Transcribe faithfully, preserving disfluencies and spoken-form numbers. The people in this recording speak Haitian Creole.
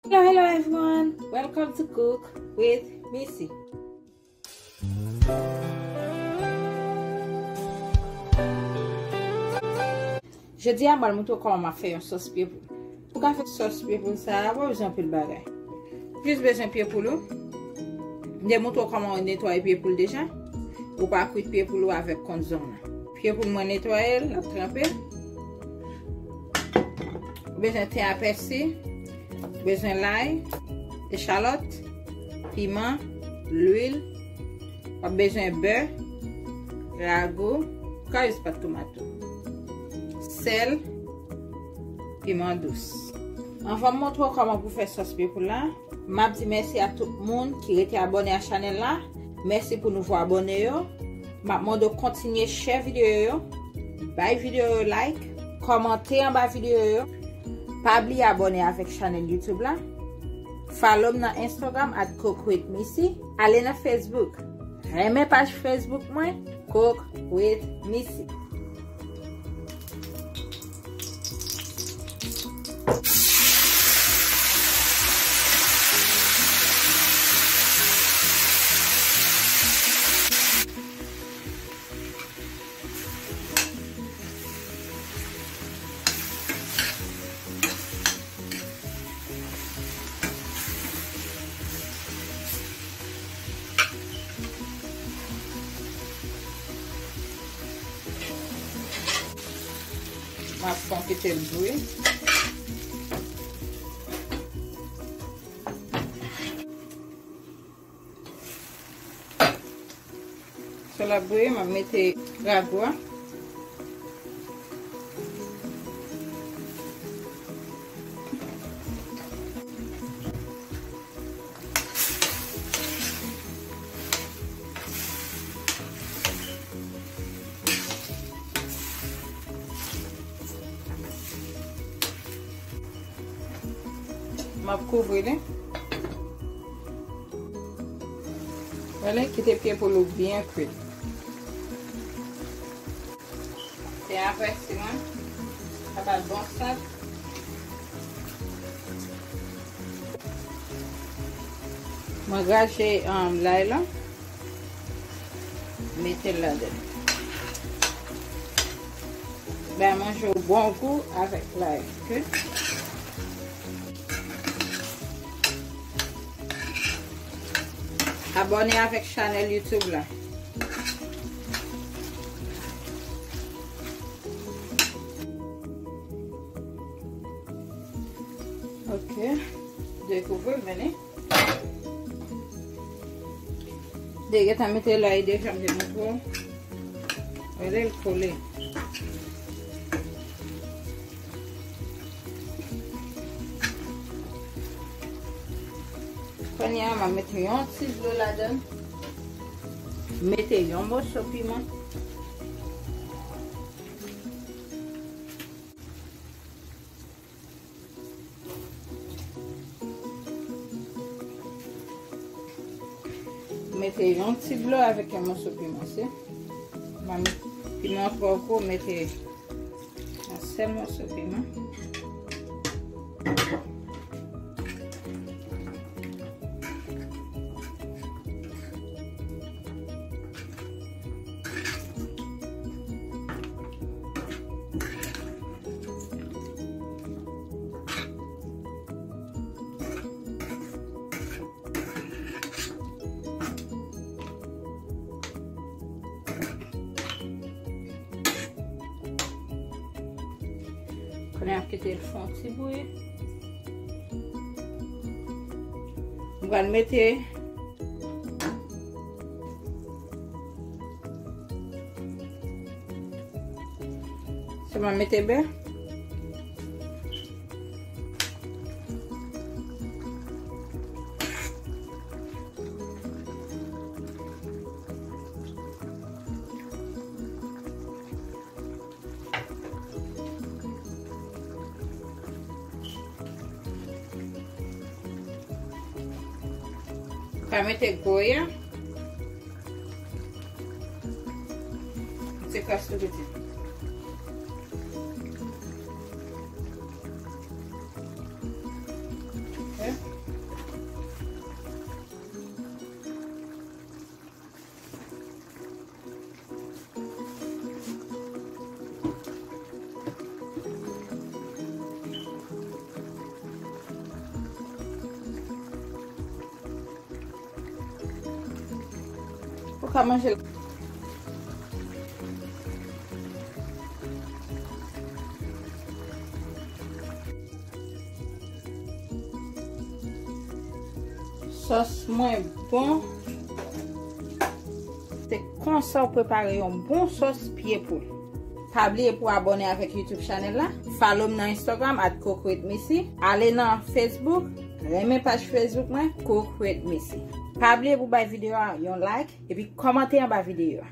Hello, hello everyone. Welcome to Cook with Missy. Jodi a, m pral montre w kòman m ap fè yon sòs pye poul. Pou w ka fè sòs pye poul sa a, ou pa bezwen anpil bagay. Jis bezwen pye poul ou. M te montre w kòman w netwaye pye poul deja. Ou pa kwit pye poul ou avèk konn zong nan. Pye poul mwen netwaye l, l ap tranpe. Ou bezwen ten a pèsi, ou bezwen lay, echalòt, piman, lwil, w ap bezwen bè, ragou, kay jis pat tomat tou, sèl, piman dous. Anvan m montre w kòman pou fè sòs pye poul la, m ap di mèsi a tout moun ki rete abòne a chanèl la. Mèsi pou nouvo abòne yo. M ap mande w kontinye share videyo yo, bay videyo yo like, kòmante anba videyo yo. Pa bliye abòne avèk chanèl YouTube la. Follow m nan Instagram at cook with missy. Ale nan Facebook. Renmen paj Facebook mwen, Cook with Missy. M ap fè yon kite l bouyi. Sou la bouyi, m ap mete ragou a. M ap kouvri li. Wè li, kite pye poul ou byen kwit. Se apre siman, sa va bon sant. Mwen graje, um, lay la. Mete l ladan. Bay manje w bon gou avèk lay, ok? Abòne avèk chanèl YouTube la. Ok. Dekouvri, vini. Te gentan mete lay deja, m te montre w. Wè l kole. Kounye a, m ap mete yon ti dlo ladan. Mete yon moso piman. Mete yon ti dlo avèk yon moso piman, se. M a met piman twò gwo, mete yon sèl moso piman. Kounye a m ap kite l fè yon ti bouyi. M pral mete Sèlman mete bè. Ou ka mete goya. Ti kras tou piti. Ok. Ou ka manje l. Sòs mwen bon. Se konsa w prepare yon bon sòs pye poul. Pa bliye pou abòne avèk YouTube chanèl la. Follow m nan Instagram at cook with missy. Ale nan Facebook, renmen paj Facebook mwen, Cook with Missy. Pa bliye pou bay videyo a yon like, epi kòmante anba videyo a.